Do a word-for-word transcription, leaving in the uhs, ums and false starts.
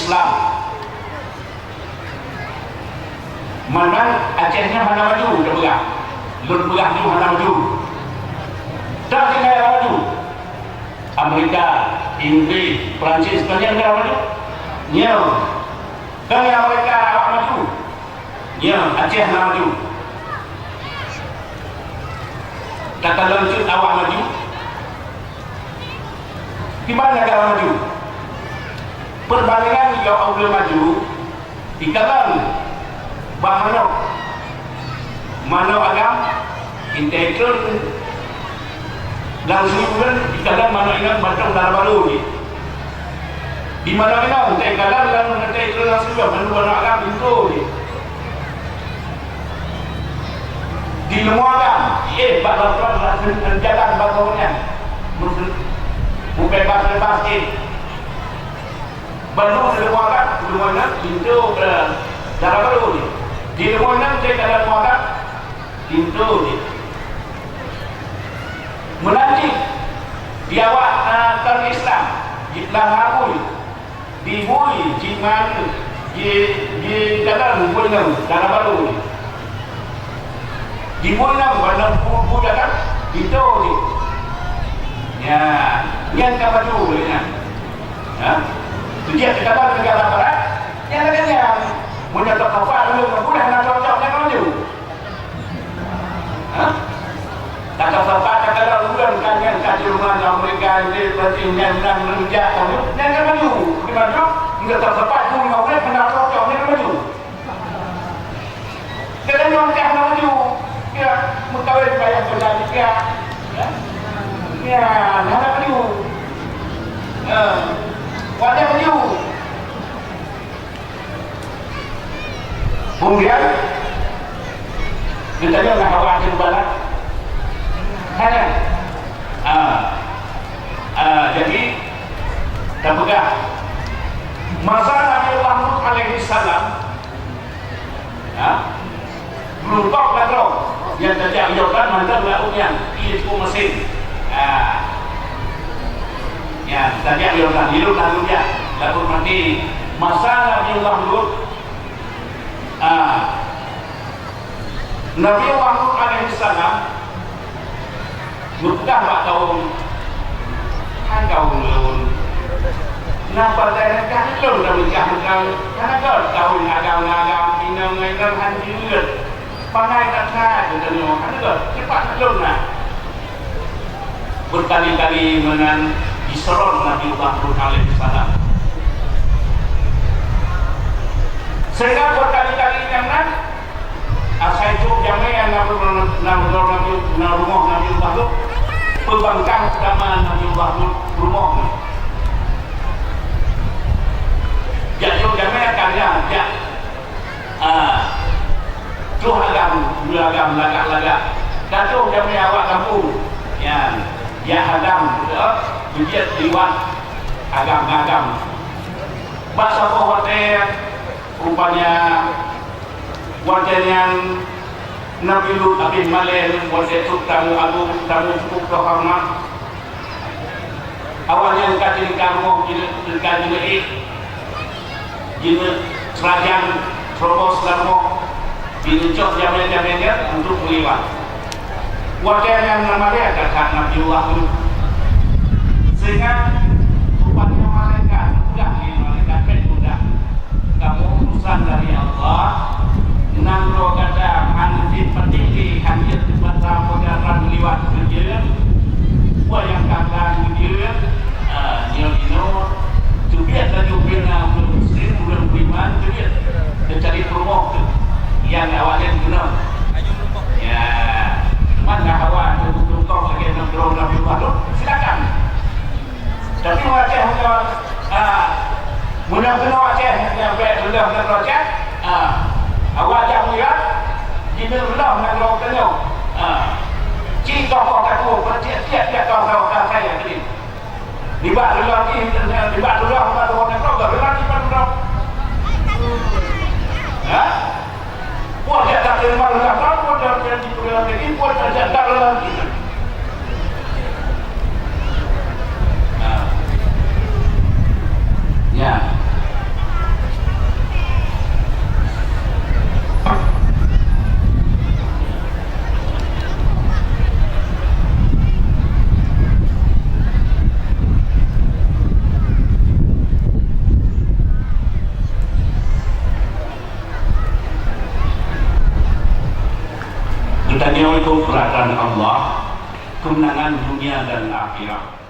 Islam. Meunan Aceh nyan hana maju, tapeugah. Lôn peugah nyoe hana maju. Dak tinggai hana maju. Amerika, Inggris, Perancis, kon nyan hana maju. Nyoe. Kon nyan Amerika awak maju. Nyoe, Aceh hana maju. Takalon cit awak maju. Di mana negara maju? Perbandingan ya Allah maju, dikalon bah manok. Manok agam, intei trôn lam sumber, dikalon manok inong bantong dara barô jih. Di manok inong, intei kalon lam, intei trôn lam sumber, manok, manok agam, pintoe jih. Di leumô agam, eh, bak laporan, bak jalan, bak gobnyan. Mubebas-bebas, eh. Bandum di leumô agam, leumô inong, pintoe, eh, dara barô jih. Di leumô inong, cek dalam leumô agam, pintoe jih. Meunan cit, di awak, eh, kon Islam, di Peulangabui. Di bui, di man, di, di dalam bui nyan, dara barô. Di bui nyan, bandum bu, bu dalam, pintoe jih. Nyan, nyan ka maju lé nyan. Ha? Sejak teukalon negara barat, nyan lagèe nyan. Meunyoe teukapat dulu, nyan ka maju. Ha? Takalon sapat, takalon ureueng ka nyan ka di rumoh nyan, Amerika, Inggris, Perancis, nyan, nyan, nyan, nyan, nyan ka maju. Di maju, nggak takalon sapat, tu lima ureueng hana cocok, nyan ka maju. Jadi, nyoe ka hana maju. Ya, meukawen payah beuda juga. Ya. Ya, hana maju. Ya. Wajar maju. Kemudian, geutanyoe na hawa ateueh mubalat? Hana. Ah. Ah, jadi, tapeugah, masa Nabi Allah Lut alaihi salam, ha? Geureumpok lakoe nyang tajak Yordan mantong laôt nyan, ié Teungku Meusé. Ha. Nyan, tajak Yordan, di Yordan, tajak Laôt Maté. Masa Nabi Allah Lut, ha, Nabi Allah Lut alaihi salam geupeugah bak kawöm, "Hai kawöm lôn, na pantai nyan ka lôn tameugah meukang, hana göt kawöm agam ngon agam, inong ngon inong han jeuet. Pangai that that geutanyoe, hana göt, cepat lôn na." Berkali-kali meunan jiseurong Nabi Allah Lut alaihi salam. Sehingga berkali-kali nyan na, asai trok jamé na, na, na, na rumoh Nabi Allah Lut, peubangkang utama Nabi Allah Lut rumoh nyan. Jak trok jamé ka nyan, jak Ah, troh agam, dua agam, lagak-lagak. Ka troh jamé awak gampông. Nyan, jak agam, eh, beujeuet liwat agam-agam. Bak saboh watèe, rupanya, watèe nyan Nabi Lut habéh malèe, watèe trok tamu agong, tamu cukup teuhoreumat. Awaknyan ka teuka rumoh jine-, teuka jineuk ék, jineuk seurajang, serobos lam rumoh, jineuk cok jamé-jamé nyan untuk meuliwat. Watèe nyan na malèe that-that Nabiullah Lut. Sehingga rupanya malaikat, peugah lé malaikat, "Bèk mudah." Kamoe utusan dari Allah, nanggroe gata hana jeuet patéh lé, hana jeuet teubata peugah ran liwat keujeueng, peue nyang ka gata keujeueng, ah, nyoe inoe, teubiet laju bina ureueng muslim, ureueng beriman, teubiet teucalitra rumoh teuh, nyang awaknyan keunong. Ya, teuma na hawa teuntong lagèe nanggroe Nabi Muhammad, silakan. Tapi meunyoe Aceh, meunyoe, ah, meunyoe keunoe Aceh, nyang bèk reuloh nanggroe Aceh, ah, awak jak meunyoe, jineuk reuloh nanggroe tanyoe. Ah, ci toh-toh ka tuwoe, tiep-tiep jak toh-toh ka kaya tadi. Nibak reuloh jih, nibak reuloh, nibak reuloh nanggroe, reuloh nibak reuloh. Ha? Buat jak tak terima reuloh, buat jak, buat jak tak reuloh. Nah. Ya. Tanyoe keu peuratan Allah, keumeunangan dunia dan akhirat.